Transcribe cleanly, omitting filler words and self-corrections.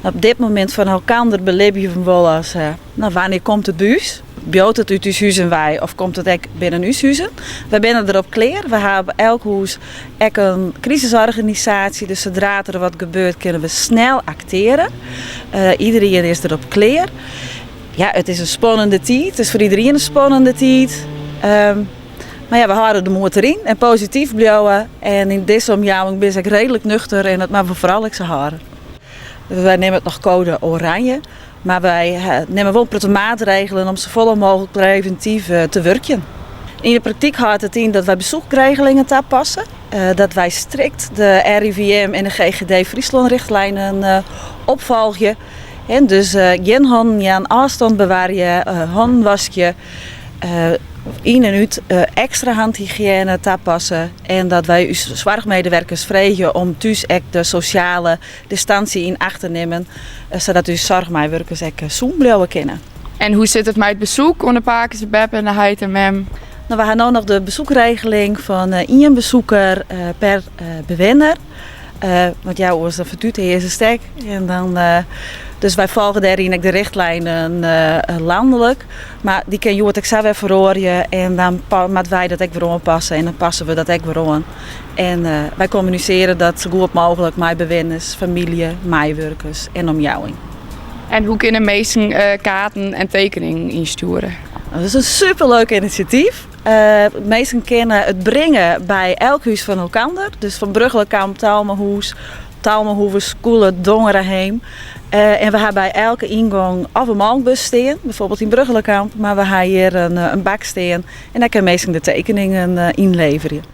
Op dit momint fan elkander belibje we wol as no, wannear komt it by ús? Bliuwt it út ús huzen wei of komt it ek binnen ús huzen? Wy binne derop klear. We hawwe op elk hûs ek in krisisorganisaasje, dus sadra't der wat gebeurt kinne we snel akteare. Iederien is derop klear. Ja, it is in spannende tiid. It is foar iederien in spannende tiid. Mar ja, we hâlde de moed deryn en posityf bliuwe. En yn dizze omjouwing bin ik reedlik nuchter en dat moatte we foaral ek sa hâlde. Wy neame it noch code oranje, mar wy nimme wol in protte maatregelen om safolle mooglik previntyf te wurkjen. Yn de praktyk hâldt it yn dat wy besoekregelingen tapasse, dat wy strikt de RIVM en de GGD Fryslân-richtlijnen opfolgje. Dus gjin hannen jaan, ôfstân bewarje, hannen waskje, yn en út ekstra handhygiëne tapasse en dat wy ús soarchmedewerkers freegje om thús ek de sosjale distansje yn acht te nimmen, sadat ús soarchmeiwurkers ek sûn bliuwe kinne. En hoe sit it mei it besoek oan de pakes en beppe en de heit en mem? No, we ha no noch de besoekregeling fan ien besoeker per bewenner. Want ja, oars dan fertutearze it ek. En dan, dus wy folgje dêryn ek de richtlijnen lanlik. Mar dy kin hjoed ek sa wer feroarje en dan moatte wy dat ek wer oanpasse en dan passe we dat ek wer oan. En wy kommunisearje dat sa goed mooglik mei bewenners, famylje, meiwurkers en omjouwing. En hoe kinne minsken kaarten en tekeningen ynstjoere? Dat is in superleuk inisjatyf. Minsken kinne it bringe by elk hús fan elkander. Dus fan Brugchelekamp, Talmahûs, Talmahoeve, Skûle, Dongeraheem. En we ha by elke yngong of in molkbus stean, bijvoorbeeld yn Brugchelekamp, mar we ha hjir in bak stean en dêr kinne minsken de tekeningen ynleverje.